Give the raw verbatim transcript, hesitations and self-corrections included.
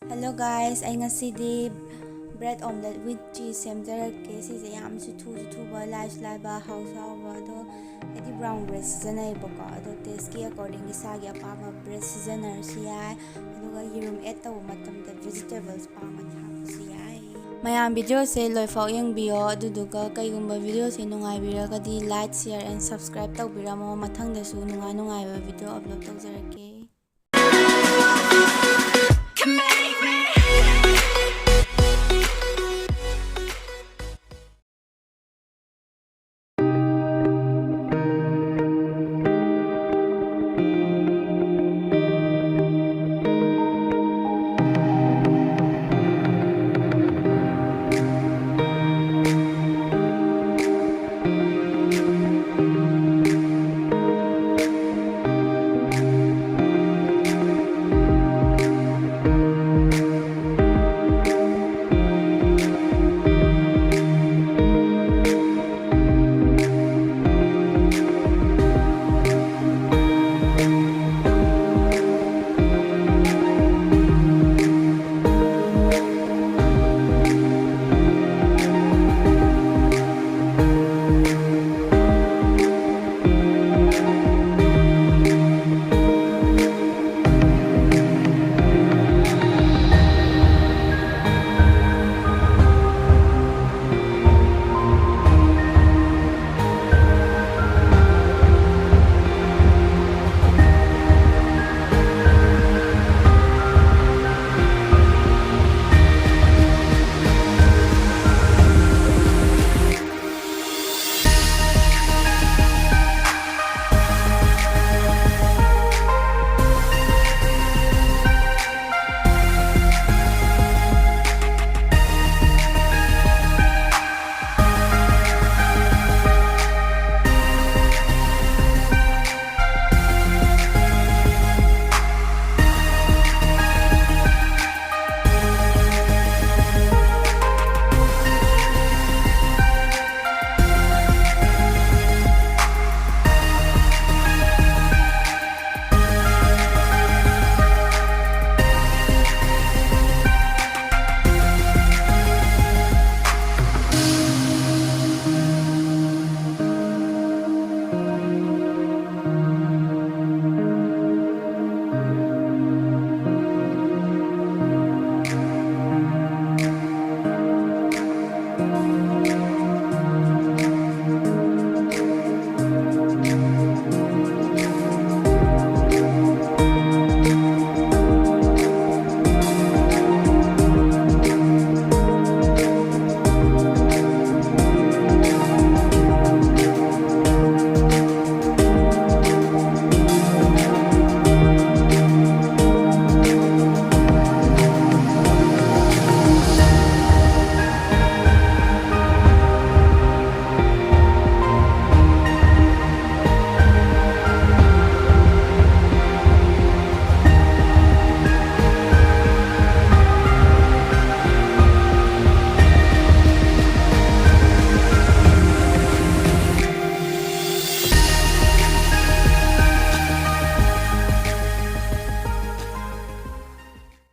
Hello guys, ꯑꯩ ꯉꯁꯤꯗꯤ bread omelette with cheese ꯁꯦꯝꯖꯔꯛꯀꯦ꯫ ꯁꯤꯁꯦ ꯌꯥꯝꯁꯨ ꯊꯨꯁꯨ ꯊꯨꯕ, ꯂꯥꯏꯁꯨ ꯂꯥꯏꯕ, ꯍꯥꯎꯁꯨ ꯍꯥꯎꯕ꯫ ꯑꯗꯣ ꯑꯩꯗꯤ brown bread ꯁꯤꯖꯤꯟꯅꯩꯕꯀꯣ꯫ ꯑꯗꯣ taste ꯀꯤ according ꯏꯁꯥꯒꯤ ꯑꯄꯥꯝꯕ bread ꯁꯤꯖꯤꯟꯅꯔꯁꯨ ꯌꯥꯏ꯫ ꯑꯗꯨꯒ ꯌꯦꯔꯨꯝ add ꯇꯧꯕ ꯃꯇꯝꯗ vegetables ꯄꯥꯝꯃꯗꯤ ꯍꯥꯞꯄꯁꯨ ꯌꯥꯏ꯫ ꯃꯌꯥꯝ video ꯁꯦ ꯂꯣꯏꯐꯥꯎ ꯌꯦꯡꯕꯤꯌꯣ, ꯑꯗꯨꯗꯨꯒ ꯀꯩꯒꯨꯝꯕ video say ꯅꯨꯡꯉꯥꯏꯕꯤꯔꯒꯗꯤ like, share and subscribe ꯇꯧꯕꯤꯔꯝꯃꯣ꯫ ꯃꯊꯪꯗꯁꯨ ꯅꯨꯡꯉꯥꯏ ꯅꯨꯡꯉꯥꯏꯕ video upload ꯇꯧꯖꯔꯛꯀꯦ꯫